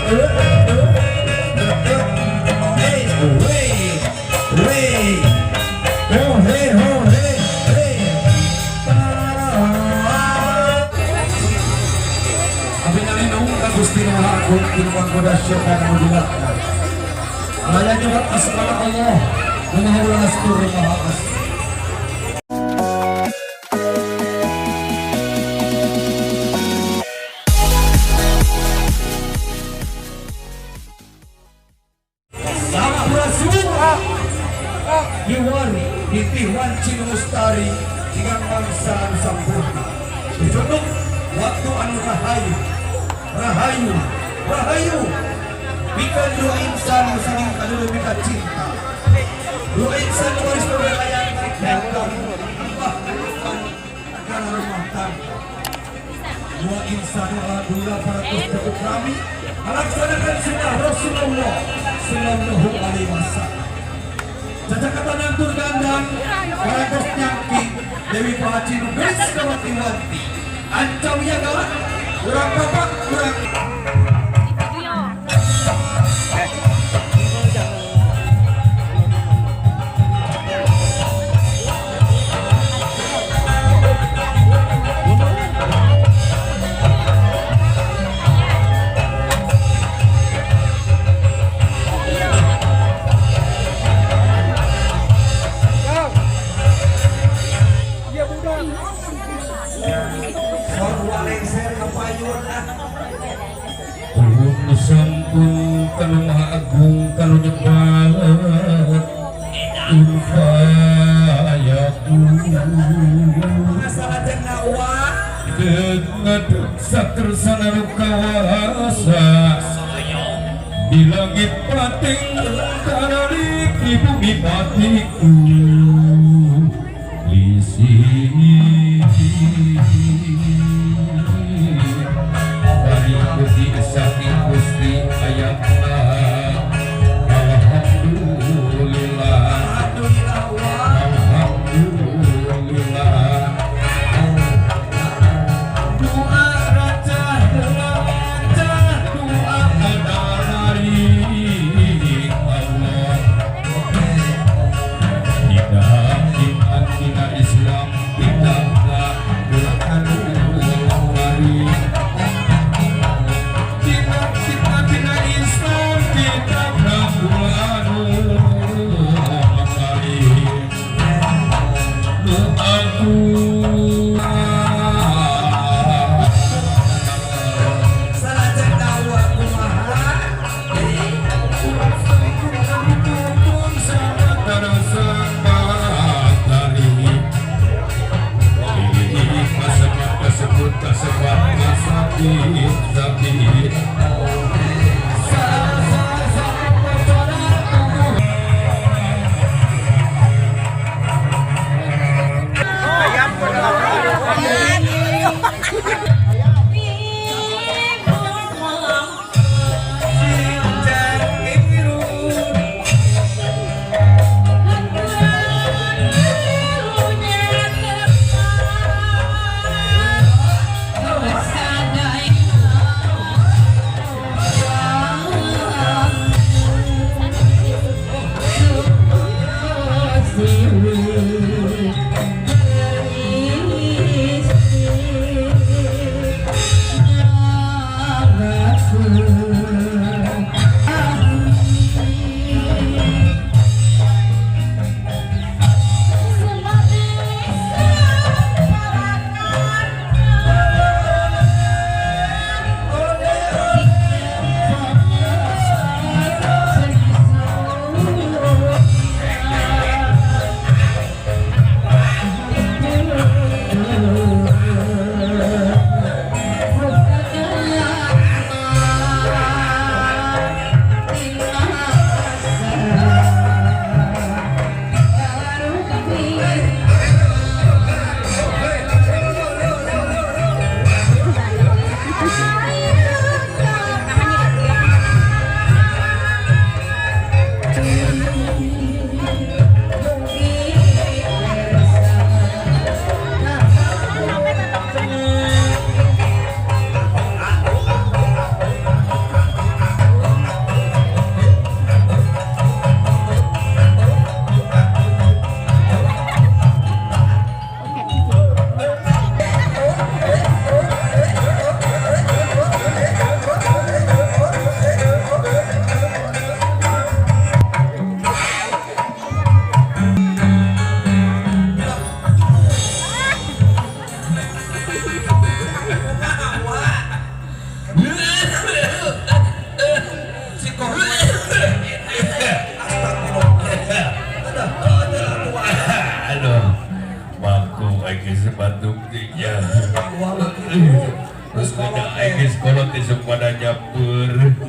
Eh, wey, wey. Oh, hey, oh, hey, hey. Ah. Abi na rin ka Gusti ng mga akong kinuwang ko na siya ka ng dilat. Alaya niyo at asmala Allah. Mga wala na siguro mahaas. Sampurasun! Hiwari, itiwan cinustari, tingang mangsa sampurna. Dijunuk, waktu anu rahayu, rahayu, rahayu. Bikan dua insan saling kadulu bika cinta. Dua insan waris berlayan datang karena rumah tangga. Dua insan dua paratus cukup kami melaksanakan sunnah Rasulullah Sallallahu Alaihi Wasallam. Cacakatan yang turgandang, parantos nyangking, Dewi Pahaci Nugeris Kawati-wanti. Ancam yaga, kurang bapak, kurang. Sorwa lengser kapayun ah. Ulun sampun kanu maha agung kanu nyebat kun fayakun. Masalah jengna uang. Ngadeg sakersana nu kawasa di langit pating tanarik di bumi patiku lisi Bari ugi saking Gusti ayatna. Alhamdulillah. Alhamdulillah uang. Alhamdulillah. Doa raja raja doa dari Allah. Tidak.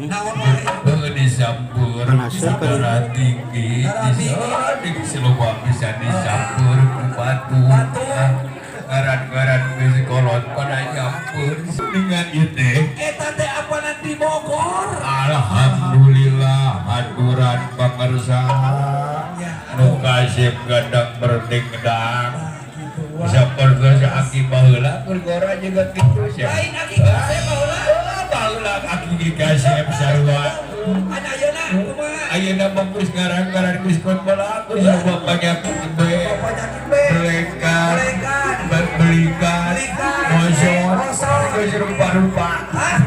Naon wae? Heuh, disampur. Penasaran. Darah tinggi. Darah tinggi. Di loba bisa disampur ku batu. Batu. Ngaran-ngaran geus kolot pada nyampur dengan ieu teh. Eta teh apanan di Bogor? Alhamdulillah, aturan pangersa Ya. nu kasep gandang berdengdang. Nah, gitu wah. Sapertos aki baheula keur gora juga kitu sia. Lain aki kasep baheula. Oh, baheula aki ge kasep sarua. Ana ayeuna kumaha? Ayeuna mah geus ngaran-ngaran geus kon balaku loba penyakit be. Penyakit be. Belekan. Belekan. Belikan. Belikan. Mosot. Mosot. Geus rupa-rupa. Hah?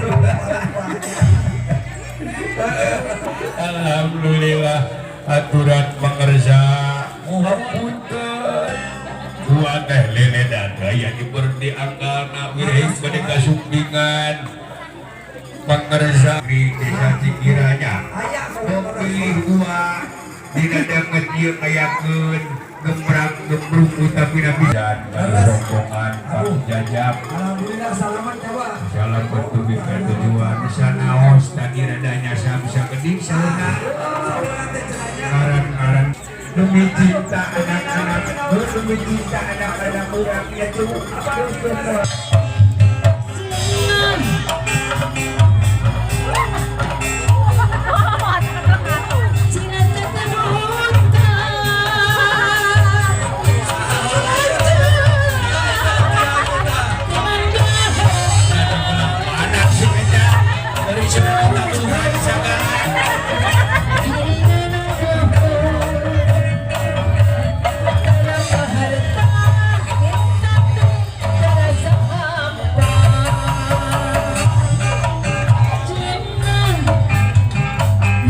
Alhamdulillah, aturan pangersa, punten dua teh lele dada ya diberdi anggalna wirih bade kasumpingan pangersa di desa Cikiranya. Aya. Pilih dua dina danget ieu ngayakeun gembrang gembrung utapi nabi dan rombongan Pak Jajab. Alhamdulillah salaman coba. Salam bertubi ka tujuan sanaos tadi radanya samsa kedik sauna. Sauna teh cenanya. Ngaran-ngaran demi cinta anak-anak, demi cinta anak-anak urang ya tuh. Anak si eta dari segala Tuhan segala.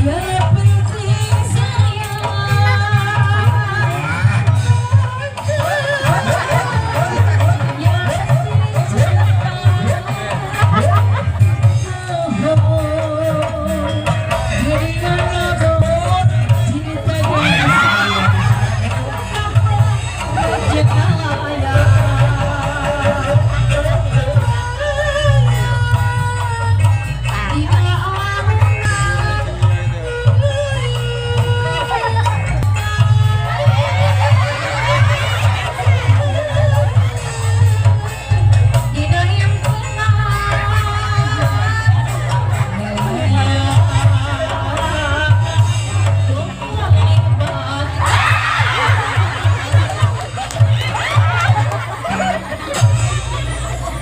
Yang penting sayang. Yang penting cinta. Tidak yang pernah.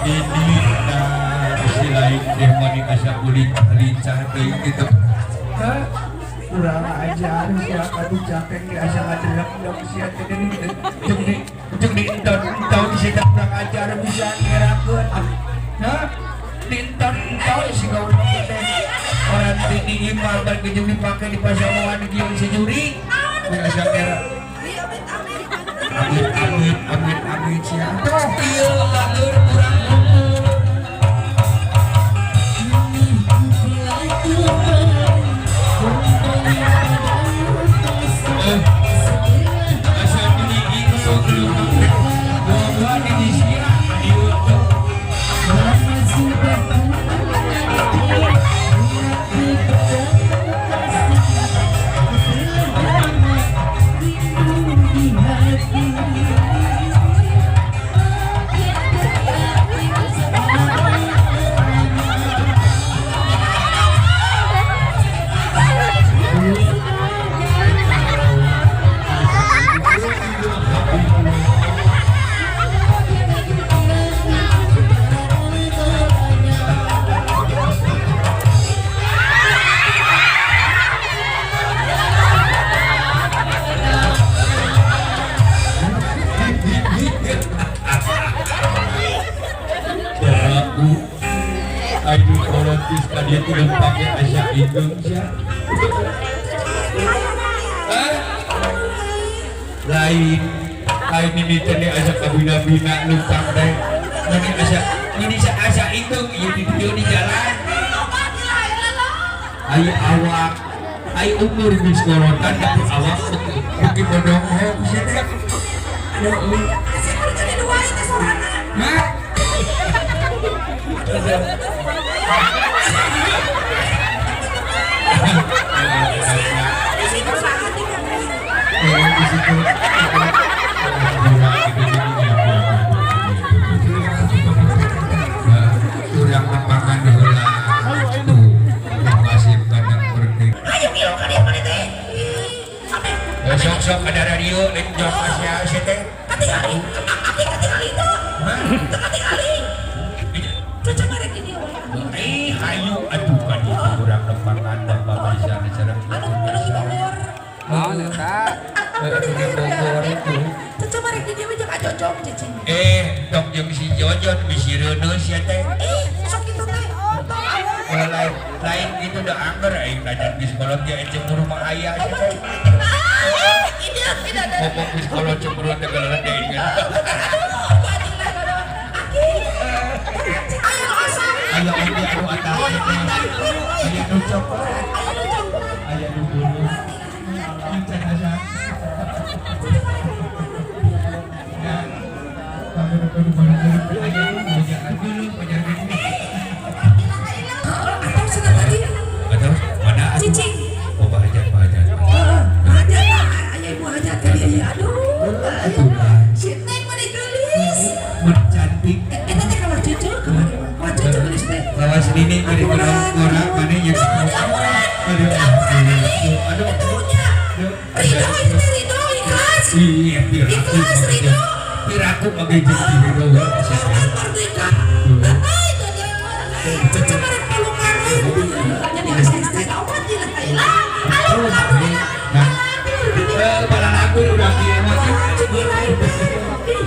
Ini nah si lain teh mani asa kulit lincah teuing kitu. Hah? Kurang ajar sia, aduh capek di asa ngadelek sia teh geuning jeung di jeung di enton si kurang ajar bisa ngerakeun. Hah? Di enton enton si goblok teh. Orang teh di imah bari jeung dipake di pasamuan kieu si juri. Asa ngera. Amit amit amit amit sia. Tuh ieu batur urang kumpul. Eh, asa di ieu gua di sia ieu tuh. Aku ayo kolotis ka dieu teh pake asa hidung sia. Hah? Lain lain ini teh asa kabina-bina lupang teh. Mani asa ini asa hidung ieu di dieu di jalan. Ai awak ai umur geus kolotan tapi awak beuki bodonghong sia teh. Aduh euy. Hah? Sok ada radio lain jawab Asia Asia teh. Katingali, aki katingali itu. Hah? Teu katingali. Cucu marek di dieu we. Eh, hayu atuh kan itu urang lembangan dan babasan sareng. Anu anu di Bogor. Naon eta? Eh, di Bogor itu. Cucu marek di dieu we jeung ajojong cicing. Eh, tong jeung si Jojon bisi reuneus sia teh. Eh, sok kitu teh. Tong awon. Kalau lain lain gitu udah angger aing ngajar di sekolah ge cemburu mah aya sia teh. Ah, ini tidak ada. Ngomong di sekolah cemburu teh gelelet deui kan. Aduh, anjing lah, aduh. Aki. Ayo asam. Aya oge anu atas. Aya nu coklat, Ayo nu coklat. Aya nu bulu. Encan asa. Ya. Kami nu kudu aya nu banyakan dulu, banyakan dulu. Atau sudah tadi Atau mana atuh? cicing. Oh, bahajat, bahajat. Heeh, hajat lah, aya ibu hajat ka dieu ya. Aduh, si Neng mah geulis. Mun cantik. Eta teh kamar cucu, kamar kamar cucu geulis teh. Lawas nini bari kurang kurang mana yang Duh, diamuran. Aduh, Diamuran Ali. aduh. Atuhnya. Ridho itu teh ridho ikhlas. Iya, piraku. Ikhlas ridho. Piraku oge jeung ridho we. Orang merdeka. Hai, itu dia. Cucu marek pelukan we. Jadi asli obat lah ilah. Aduh, aduh, Nah, eh, balalagur urang ieu mah. Cucu lain teh. Ih,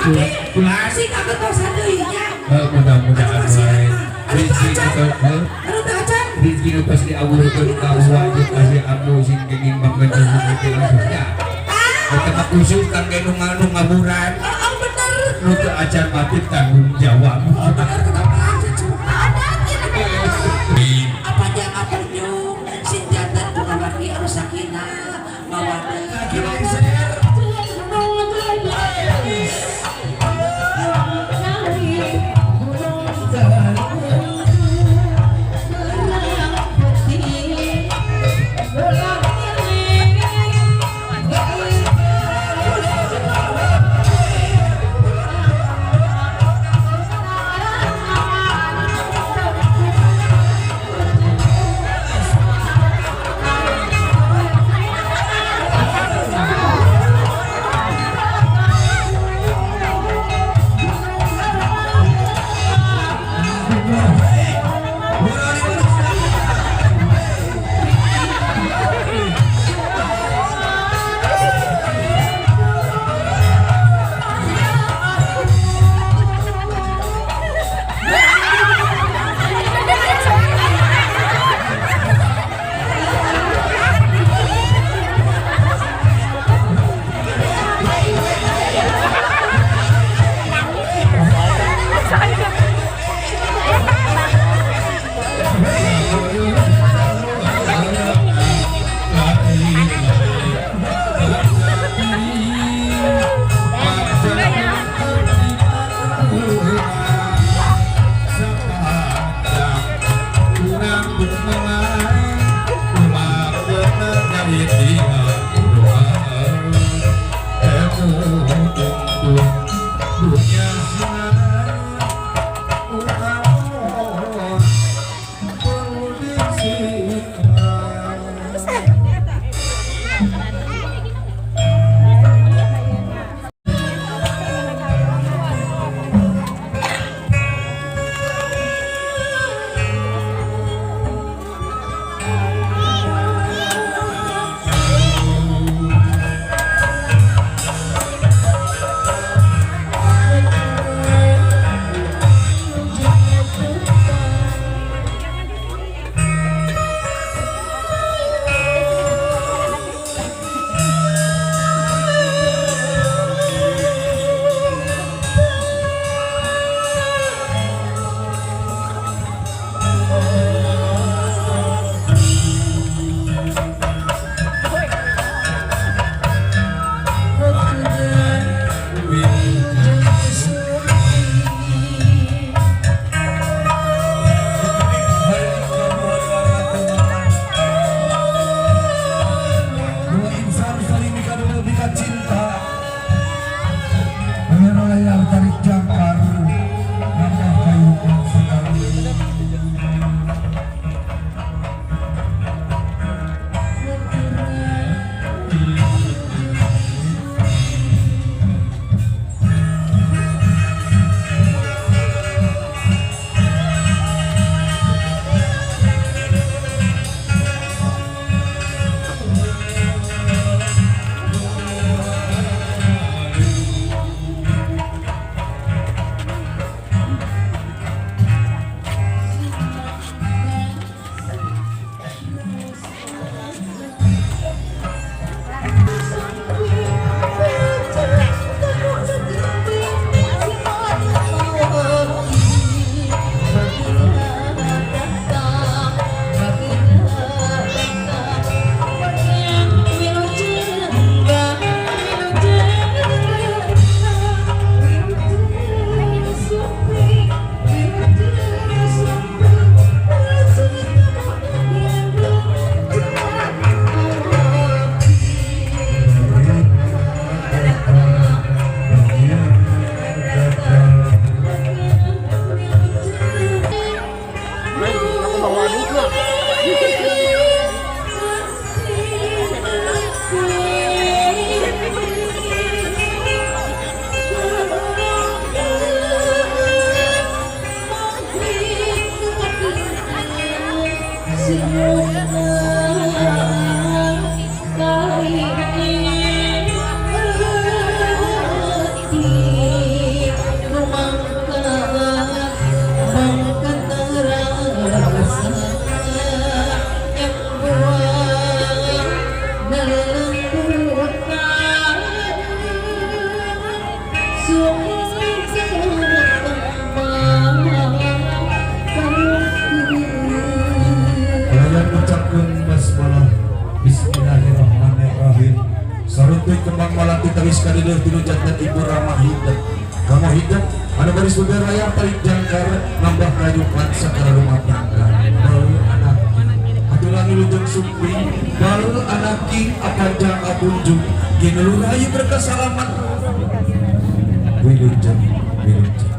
Aki, Ulah. sing kagetosan deui nya. Eh, mudah-mudahan wae. Aduh, Rezeki teu acan. nu tos Aduh, teu acan. rezeki nu tos diawurkeun ka uwa jeung ka si ambu sing kenging banget jeung sing khususnya. Eta mah khusus kangge nu nu ngaburan. Oh, bener. Nu teu acan mati tanggung jawab. Oh, bener kenapa cucu? Ada apa aja apa nyung sing jantan ku laki anu sakinah mawaddah. Lagi lengser. Kalian ucapkan basmalah. Bismillahirrahmanirrahim. Saruntuy kembang malati tawis kadidir tinu jantan ibu ramah hidup. Kamu hidup anu baris beber layar tarik jangkar nambah kayupan sakara rumah tangga. Bal anaki aturan wilujeng sumping bal anaki apanjang abunjung ginelur rahayu berkah salamat wilujeng wilujeng.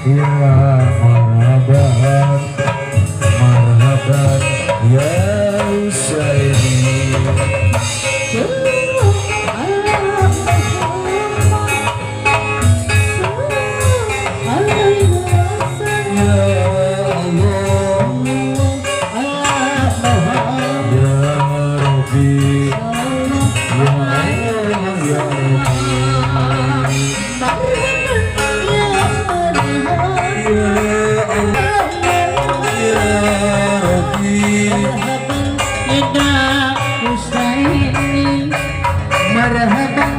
Ya marhaban, marhaban ya Husaini. Ya Allah, ya Rabbi, ya Allah, ya Rabbi, ya Allah, ya Rabbi. Marhaban.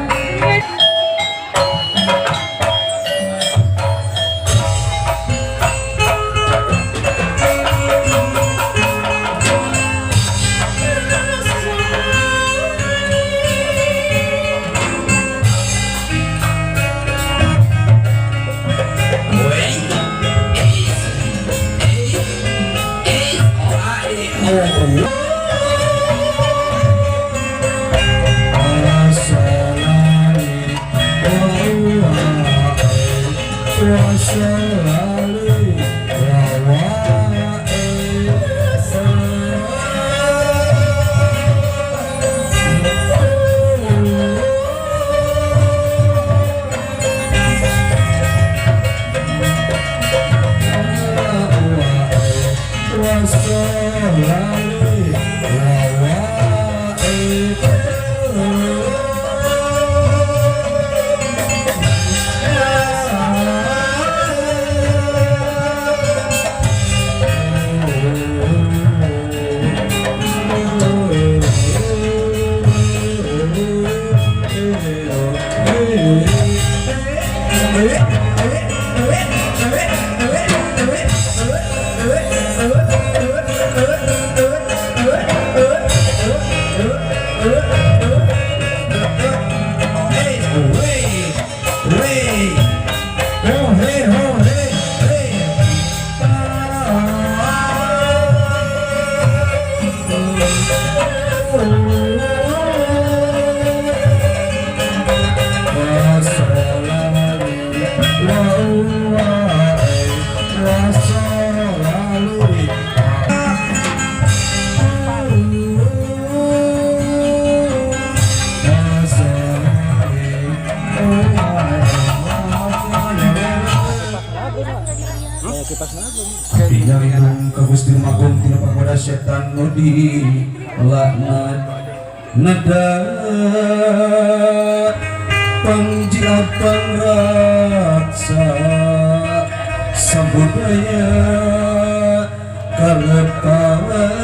Pinjang ka Gusti Magung tina pagoda setan nu di laknat neda pangjilat pangraksa. Budaya kalepatan.